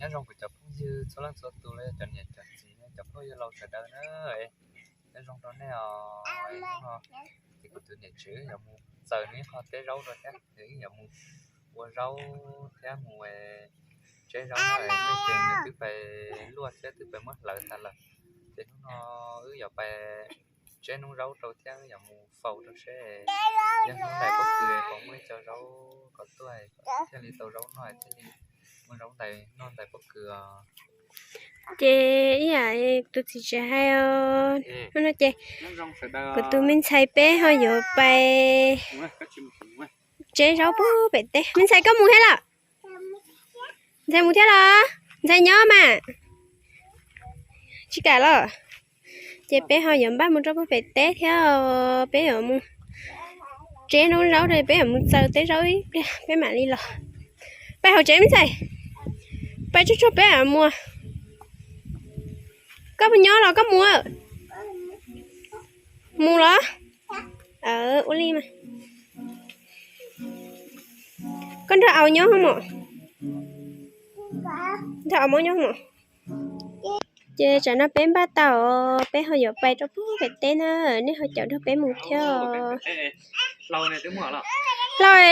Nyob zoo kuv cov phooj ywg txhua leej txhua tus los yog cov niam cov txiv cov phooj ywg laus sawv daws na. Nyob zoo rau nej os. Hnub no ces kuv tus niam tsev yuav mus txaws nws ib qho teb zaub rau thiab, nws yuav mus ua zaub thiab mus tseb zaub no, ces nws twb pais luaj thiab twb pais muab hlawv tas lawm. Ces hnub no wb yuav pais tseb noob zaub rau thiab wb yuav mus faus rau seb yog hnub ntais pob kws puas muaj ib co zaub kom tuaj thiaj li tau zaub noj thiaj li muaj zaub ntais noj ntais pob kws os. Ces ib yam tus txiv tsev hais os, hnub no ces kuv tus me ntxhais peb ho yuav pais tseb zaub puag pem teb. Me ntxhais koj mus thiab los? Ntxhais mus thiab los? Ntxhais nyob mas. Tsis kam los? Ces peb ho yuav npaj mus rau puag pem teb thiab, peb yuav mus tseb noob zaub, peb yuav mus txaws teb zaub ib pliag peb mam li los. Pais hauv tsev me ntxhais, pais tsuag tsuag peb mam mus. Koj puas nyob los koj mus? Mus los? Ua li mas. Koj nrog au nyob mos? Nrog au mob nyob mos? Ces tsam no peb npaj tau, peb ho yuav pais rau puag pem teb na, nej ho caum nrog peb mus thiab. Hlau,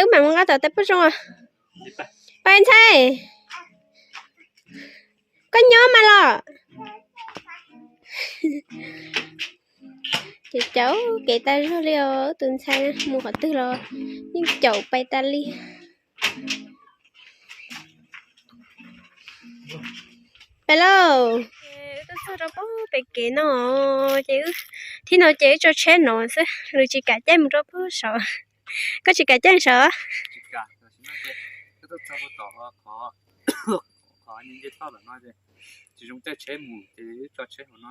wb mam mus nqa tom tej poj zoo. Pais ntxhais, koj nyob mas los. Ces caum kev tag zog li os, tus ntxhais mus qhov twg los yeej caum pais tas li. Pais lauj. Wb tuaj txog rau puag pem kev no, ces wb, thib no ces wb tso tsheb no xwb, nws tsis kam caij mus rau puag saud. Koj tsis kam caij saud? Tsis zoo caij tsheb mus ces wb tso tsheb hauv no.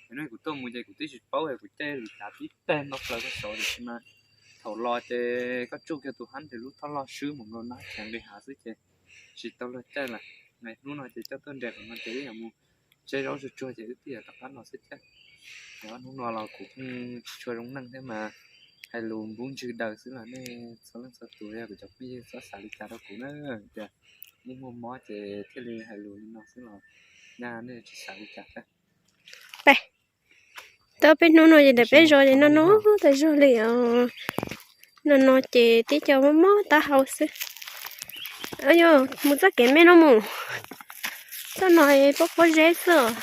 Ces no kuv tuaj mus ces kuv twb tsis paub, kuv caij lwm tav tib teg ntau plaws rau saud tiam sis mas thaum los ces koj tsuj kiag tus hab nres lub thoj loj swb mus nkaus nab chev nqis hav xwb ces tsis tau luag caij lawm. Hnub no ces coj tuaj nres qhov no ces wb yuav mus tseb zaub tsuag tsuag ces wb thiaj yuav rov qab los xwb thiab. Hnub no los kuv pheej tsis tshua zoo neej thiab mas hais lus npub ntswg daws xwb los nej txhua leej txhua tus yog kuv cov phooj ywg txhob xav li cas rau kuv na. Tias muaj muaj mob ces thiaj li hais lus li no xwb los nyaj nej tsis xav li cas thiab. Peb hnub no ces ntawm peb zos ces no no tas zog li os. No no ces tib co mob mob taub hau xwb. Yog mus txoj kev me no mus, txoj no pob pob zeb xwb os.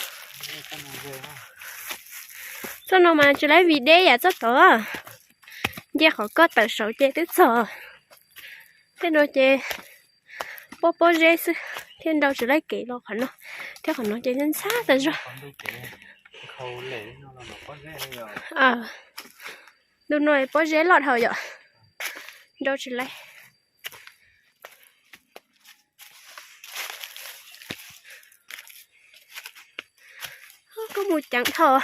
Txoj no mas tsis laib vim deb yam txoj tod, nce qhov koj tawm saud ces twb txog. Tej no ces pob pob zeb xwb thiaj nrau tsis laib kev los qhov no, thiab qhov no ces ntxhab tas zog. Ntu no pob zeb loj dhau yom, nrau tsis laib. Koj mus ceev dhau,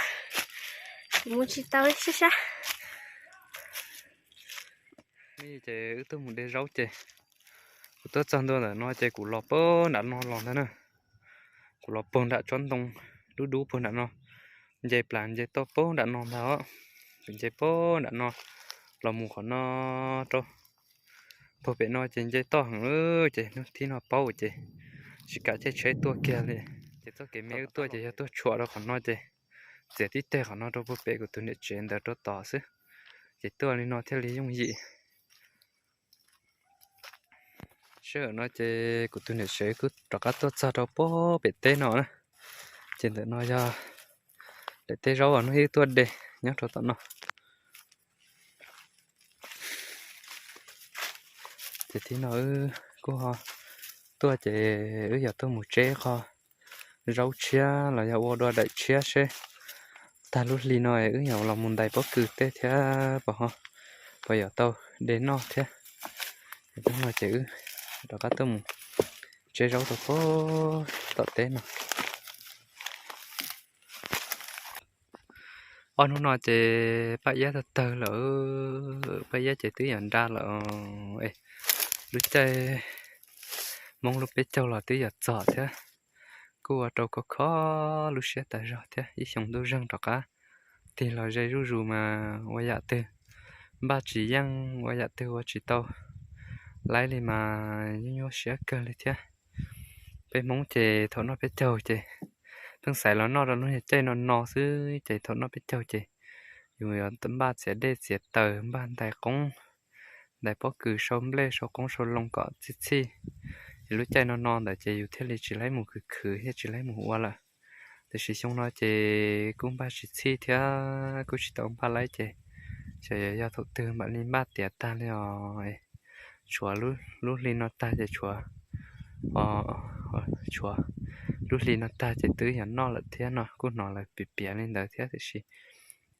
kuv mus tsis tau sab sab. Ces wb tuaj mus de zaub ces kuv tuaj txog ntua ntawm no ces kuv los puag nram no los ntag na. Kuv los puag nram tsob ntoo dub dub puag nram no, nce plas nce tuaj puag nram no ntag os. Kuv nce puag nram no los mus qhov no rau puag pem no ces nce toj heev, ces hnub thib no paub ces tsis kam caij tsheb tuaj kiag li. Ces txoj kev me wb tuaj ces yog tuaj tshuam rau qhov no ces txiav tib teg qhov no rau puag pem kuv tus niam tsev ntawd rau tod xwb. Ces tuaj li no thiaj li yooj yim. Sij hawm no ces kuv tus niam tsev kuj rov qab tuaj txog rau puag pem teb no na. Ces ntawm no yog daim teb zaub uas hnub ib wb tuaj de nyob rau tom no. Ces thib no wb kuj ho tuaj ces wb yuav tuaj mus tseb qho zaub tshiab los yog ua dua daim tshiab seb tag lub hli no wb yuav los mus ntais pob kws tej thiab puas ho, puas yuav tau de noj thiab. Ces hnub no ces wb rov qab tuaj mus tseb zaub rau puag tom teb no. Ob hnub no ces Paj Iab tawg tawg lawm, Paj Iab ces twb yuav nra lawm es lub caij Hmoob lub peb caug los twb yuav txog thiab. Kuj ua rau kho kho lub siab tas zog thiab, ib xyoo ntuj zeeg rov qab tig los ze zuj zus mas ua yam twg npaj tsis yeej, ua yam twg ua tsis tau laib li mas nyuaj nyuaj siab kawg li thiab. Peb Hmoob ces thaum noj peb caug ces pheej xaiv los noj rau lub niag caij no no xwb, ces thaum noj peb caug ces yus yuav npaj txiav dej txiav taws, npaj ntais qoob, ntais pob kws, sau nplej sau qoob sau loo kom txhij txhij. Es lub caij no no ntawd ces yus thiaj li tsis laib mus khwv khwv thiab tsis laib mus ua lawm. Tiam sis xyoo no ces kuj npaj tsis txhij thiab kuj tsis tau npaj laib ces xyov yog thaum twg mam li npaj tiav tag li os. Tshuav lub hli no tag ces tshuav, tshuav lub hli no tag ces twb yuav noj lawm thiab no, kuj hnov lawv piav piav li ntawd thiab tiam sis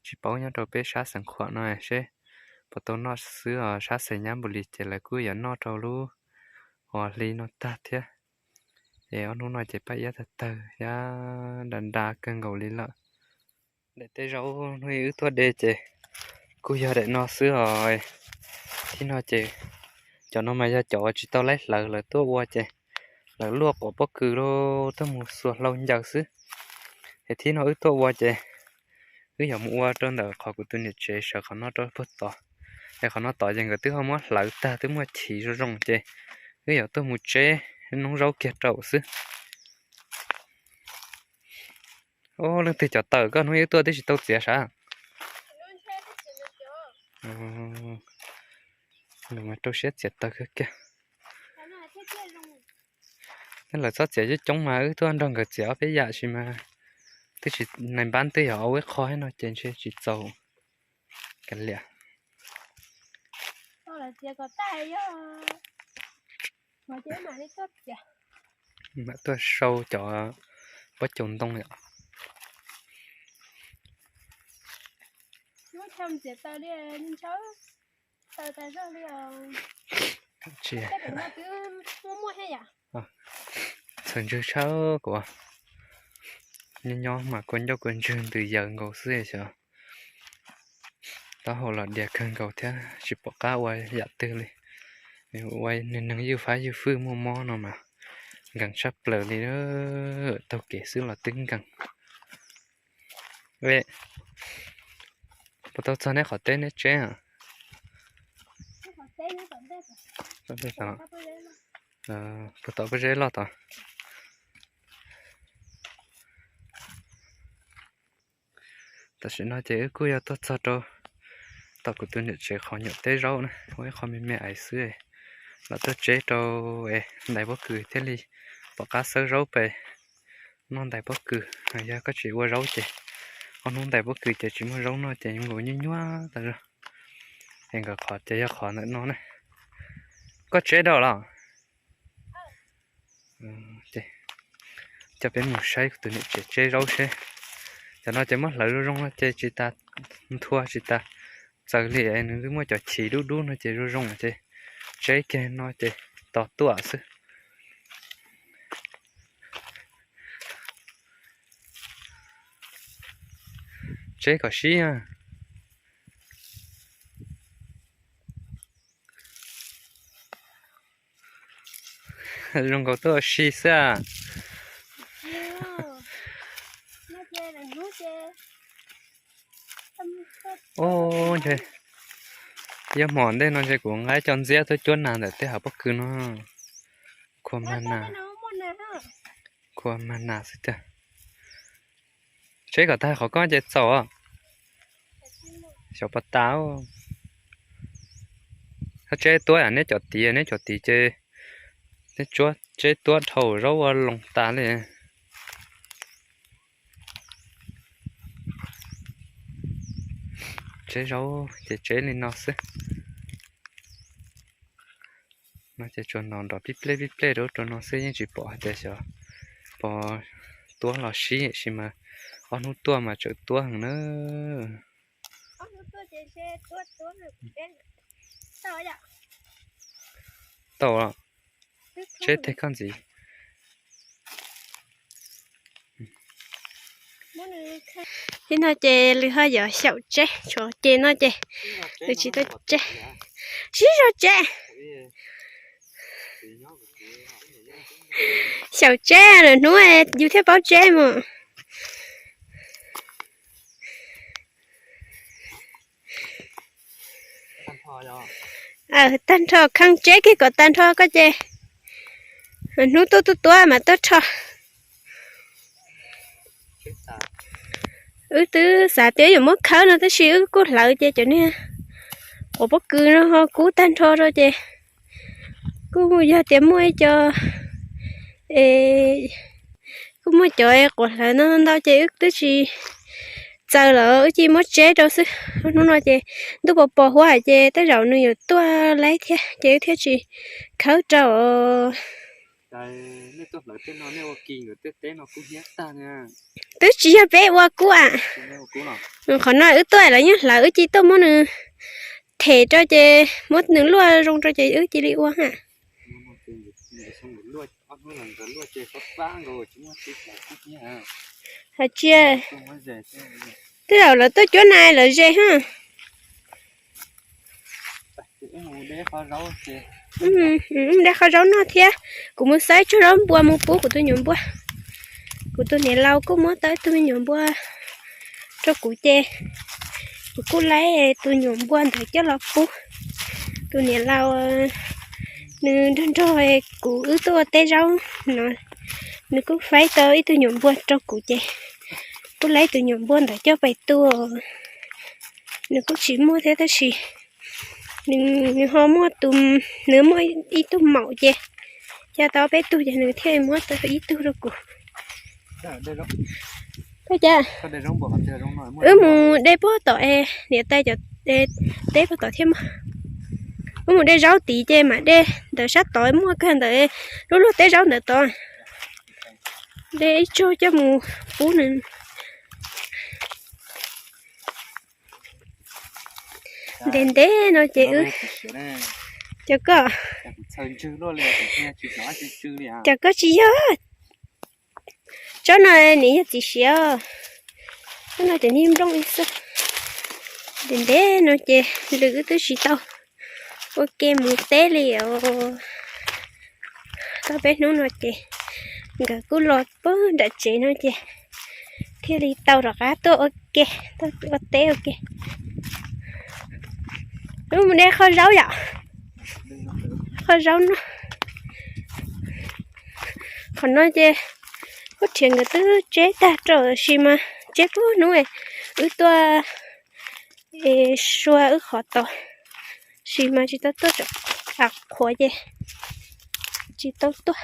tsis paub nyob rau peb sab Xeev Khuam no seb puas tau noj xwb os. Sab Xais Nyab Npus Lis ces lawv kuj yuav noj rau lub hli no tag thiab. Es ob hnub no ces paj iab tawg tawg thiab nra nra kawg nkaus li lawm. Daim teb zaub hnub ib wb tuaj de ces kuj yog daim no xwb os. Thib no ces cov no mas yog cov uas tsis tau laib hlawv lawv tuaj ua ces lawv luaj quav pob kws los tuaj mus xuas hlau ncaws xwb. Es thib no wb tuaj ua ces wb yuav mus ua rau ntawm qhov kuv tus niam tsev sawv qhov no rau puag tod. Es qhov no tod ces nkawd twb ho muab hlawv tag twb muaj chiv zoo zoo ces wb yuav tuaj mus tseb noob zaub kiag rau xwb. Ub, leej twg cov taws koj hnub ib tuaj twb tsis tau txiav sav? Nws mas rau siab txiav taws kawg kiag. Tej lawv txhob txiav coob coob mas wb tuaj nrog nkawd txiav ob peb yam sis mas twb tsis, nais npab twb yog ua ib qho thiab no ces ntshe tsis txaus kav liam. Mam tuaj sau cov pob caus ntoo yom. Tsis, txhawv ntswg tshaj kuv. Nyob nyob mas kua ncauj kua ntswg ntws yaws nkaus xwb xyov. Taub hau los dias kawg nkaus thiab tsis pom qab ua yam twg li. Ua neeg ywj fab ywj fwj muaj mob no mas nkees tshaj plaws li, taug kev xwb los twb nkees. Puas tau txog neb qhov teb neb tseb? Puas tom pob zeb loj tod? Tam sim no ces wb kuj yog tuaj txog rau tom kuv tus niam tsev qhov nyuam teb zaub na, ua ib qho me me aiv xwb. Los tuaj tseb rau es ntais pob kws thiaj li pom qab xawb zaub pes noj ntais pob kws. Yog koj tsis ua zaub ces ob hnub ntais pob kws ces tsis muaj zaub noj ces yuav nkaus nyuaj nyuaj tas zog. Es nkawd qhov ces yog qhov ntawm no na. Koj tseb dua los? Coj peb mus saib kuv tus niam tsev tseb zaub seb. Cov no ces muab hlawv zoo zoo no ces tsis tas nthua tsis tas txaws li, nws twb muaj cov chiv dub dub no ces zoo zoo ces tseb kiag no ces tos tuaj xwb. Tseb kom sib. Zoo nkaus tuaj ua si xwb. Ub, ntshe yog hmo ntej no ntshe kuv nqa cov ntxiab tuaj cuab nas ntawm tej hav pob kws no. Khua mag nas, khua mag nas xwb tiag. Tseb kom tag qhov koj ces txaus. Xyov puas tas. Thov tseb tuab, neb cov tid, neb cov tid ces neb tseb tuab dhau zaub ua loo tas li. Tseb zaub ces tseb li no xwb. No ces tsuas nrov nrov pib plej pib plej rau rau no xwb, yeej tsis pom hais tias xyov pos tuab los sib, sis mas ob hnub tuaj mas tseem tuab heev na. Tau, tseb teg koj ntxiv. Ib no ces lwm ho yuav xyaum tseb, tshuav ces no ces lwm tsis tau tseb. Sib zog tseb. Xyaum tseb lwm hnub yus thiaj paub tseb mus. Tag nrho kheej tseb kiag kom tag nrho koj ces. Hnub tuaj tuaj tuaj mas tuaj rho. Wb twb xav tias yuav muab khawb no tab sis wb kuj hlawv ces cov niag quav pob kws no ho kub tag nrho rau ces kuj yog tias muaj ib co, kuj muaj cov quav hlawv no ntau ces wb twb tsis txaws lawm, wb cia muab tseb rau xwb. Hnub no ces ntuj pos pos huab hais ces tej zaum nws yuav tuaj laib thiab ces wb thiaj tsis khawb rau. Twb tsis yog peb ua kub a. Qhov no wb tuaj lawv nyob hlawv wb cia tuaj muab nws them rau ces muab nws luaj zoo rau ces wb cia li ua ha. Hais tsia, tej zaum lawv tuaj cuab na lawv ze ha. De qho zaub noj thiab. Kuv mus xawb tsuag zaub npua mus pub kuv tus nyuam npua. Kuv tus niam laus kuj muab tau ib tug me nyuam npua rau kuv ces kuv kuj laib tus nyuam npua ntawd coj los pub. Tus niam laus nws nrog nrog kuv wb tuaj ua teb zaub no, nws kuj faib tau ib tug nyuam npua rau kuv ces kuj laib tus nyuam npua ntawd coj pais tua. Nws kuj tsis muaj thiab tab sis nws ho muaj tus, nws muaj ib tug maum ces coj tau peb tug ces nws thiaj muab tau ib tug rau kuv. Cas wb mus de puag tom niam tais cov teb puag tom thiab mas. Wb mus de zaub tid ces mam de ntawm sab tod muaj kawg ntawd, lub luag teb zaub ntawd tod. De ib tsuag coj mus pub nws. Ntev ntev no ces wb, cov koj, cov koj tsis yog. Tsob no niam yog txiv siav, tsob no cov niag nplooj ib xwb. Ntev ntev no ces lwm wb twb tsis tau ua ke mus teb li os. Tau peb hnub no ces nkawd kuj los puag nram tsev no ces thiaj li tau rov qab tuaj ua ke, tuaj ua teb ua ke. Wb mus de qho zaub yom, qho zaub no. Qhov no ces kuj rhiav nkawd twb tseb tag rau tab sis mas tseb puag hnub wb tuaj sua wb qhov tod, sis mas tsis tau tuaj, av qhuav ces tsis tau tuaj.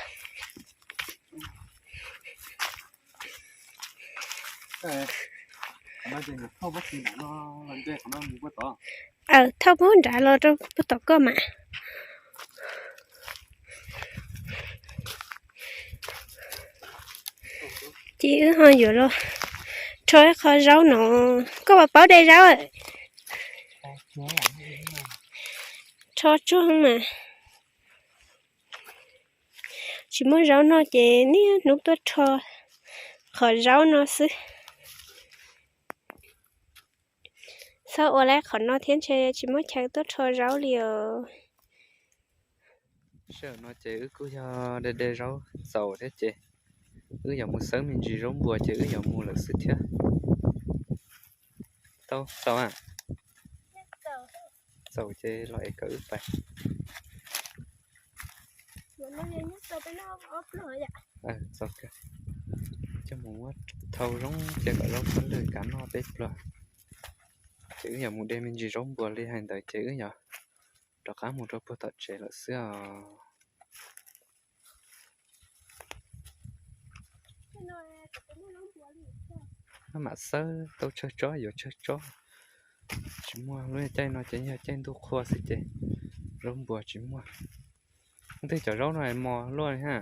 Aw, thauj puag nrad los rau puag tom koj mas. Ces wb ho yuav los rho ib qho zaub no. Koj puas paub de zaub? Rho tsuag mas. Tsis muaj zaub noj ces niaj hnub tuaj rho qhov zaub no xwb. Txhob ua lawm qhov no thiab ntshe tsis muaj chaw tuaj rho zaub li os. Sij hawm no ces wb kuj yog de de zaub txaus thiab ces wb yuav mus xawb me ntsis zaub npua ces wb yuav mus lawm xwb thiab. Tau txaus a? Txaus ces los es kom wb pais. Coj mus muab thau zoo ces kom zaub txhob lwj kav noj peb pluag. Ces wb yuav mus de me ntsis zaub npua li hais ntawd ces wb yuav rov qab mus rau puag tom tsev lawm xwb os. Maj mam xawb tau tsawg tsob yuav tsawg tsob. Tsis muaj lub caij no ces yog caij ntuj qhua xwb ces zaub npua tsis muaj. Twb cov zaub no mos luaj li ha.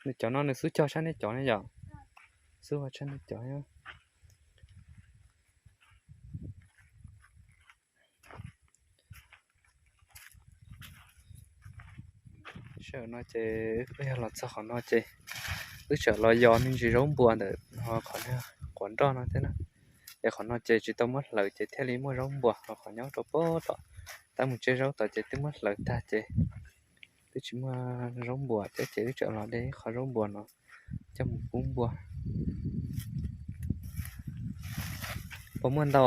Nws cov no nws xub cog tshaj nej cov ne yom? Xub ua tshaj nej cov. Sij hawm no ces wb yog los txog qhov no ces wb tseem los yos me ntsis zaub npua ntawm qhov quav nroj no thiab na. Es qhov no ces tsis tau muab hlawv ces thiaj li muaj zaub npua, ho qhov nyob rau puag tom tab mus tseb zaub tod ces twb muab hlawv tag ces twb tsis muaj zaub npua thiab ces wb tseem los de ib qho zaub npua no coj mus pub npua. Puas muaj ntau?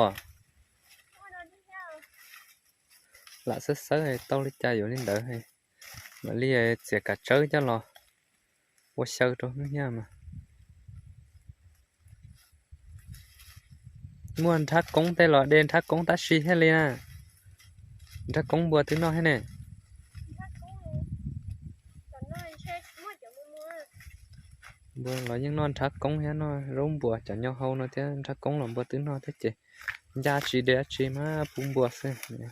Lam xawb xawb tau li cas yuav li ntawd, mam li txiav kav tsawb coj los ua xyaw rau hnub thiab mas. Muaj nrhab koob tej los de nrhab koob tab sis thiaj li na. Nrhab koob npua twb noj thiab ne. Npua los yeej noj nrhab koob thiab noj zaub npua, cov nyo hau no thiab nrhab koob los npua twb noj thiab ces ncaj tsis de dab tsi mas pub npua xwb.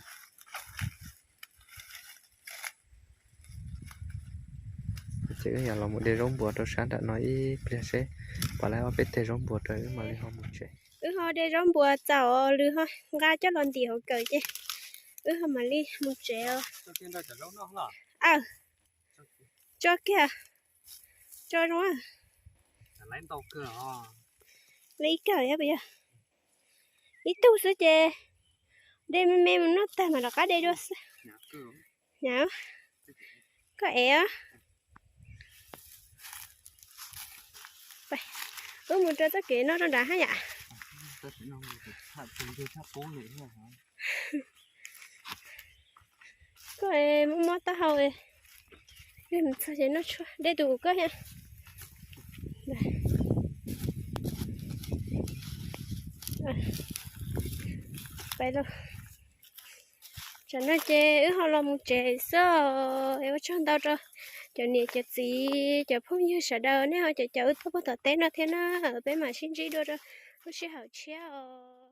Ces wb yuav los mus de zaub npua rau sab nram no ib pliag seb puas tau ob peb teg zaub npua rau wb mam li ho mus tsev. Wb ho de zaub npua txaus lwm ho nqa coj los ntim hauv kawm ces wb ho mam li mus tsev os. Tso kiag, tso zoo. Li ib kawm, ib tug xwb ces de me me mus noj tag mam rov qab de dua xwb. Koj ev os. Wb mus rau txoj kev no rau nrad hab yam. Koj mob mob taub hau, mus txog ces noj tshuaj, de tus koj thiab. Tsam no ces wb ho los mus tsev xwb. Es ua tsaug ntau rau cov niam cov txiv cov phooj ywg sawv daws nej ho caum caum wb tuaj puag tom teb no thiab na. Peb mam sib ntsib dua rau lub sij hawm tshiab os.